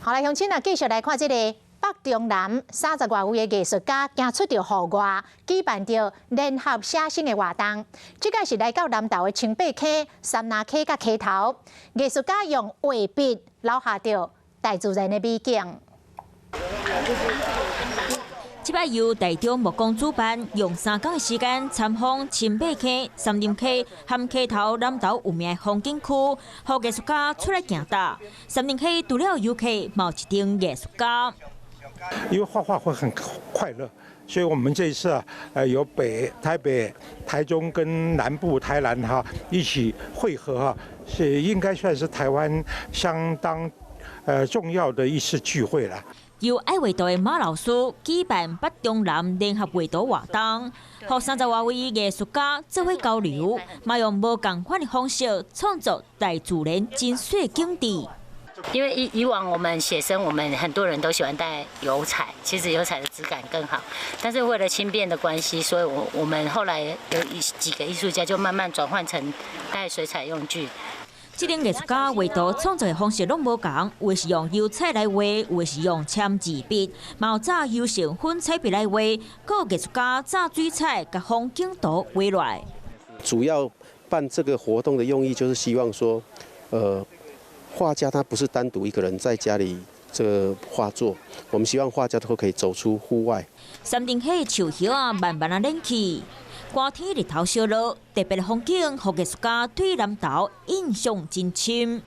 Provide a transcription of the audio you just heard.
好來，鄉親啊，繼續來看這個北中南三十外位的藝術家行出著戶外，舉辦著聯合寫生的活動。這擺是來到南投的清白溪、杉林溪佮溪頭，藝術家用畫筆留下著大自然的美景。這擺由台中木工主辦，用3工的時間參訪清白溪、杉林溪和溪頭南投有名的風景區，予藝術家出來行踏。杉林溪除了遊客，嘛有一陣藝術家。因為畫畫會很快樂，所以我們這一次啊，由北台北、台中跟南部台南哈一起匯合哈，是應該算是台灣相當重要的一次聚會了。由愛畫圖的馬老師舉辦北中南聯合畫圖活動，予三十外位藝術家做伙交流，嘛用無仝款的方式創作大自然真媠景致。因為以往我們寫生，我們很多人都喜歡帶油彩，其實油彩的質感更好。但是為了輕便的關係，所以我們後來有幾個藝術家就慢慢轉換成帶水彩用具。這陣藝術家畫圖創作的方式攏無仝，有的是用油彩來畫，有的是用簽字筆，嘛有紮油性粉彩筆來畫，閣有藝術家紮水彩，共風景圖畫落來。主要辦這個活動的用意，就是希望說，畫家他不是單獨一個人在家裡這個畫作，我們希望畫家都可以走出戶外。杉林溪樹葉仔慢慢仔軟去，寒天日頭燒熱，特別的風景，予藝術家對南投印象真深。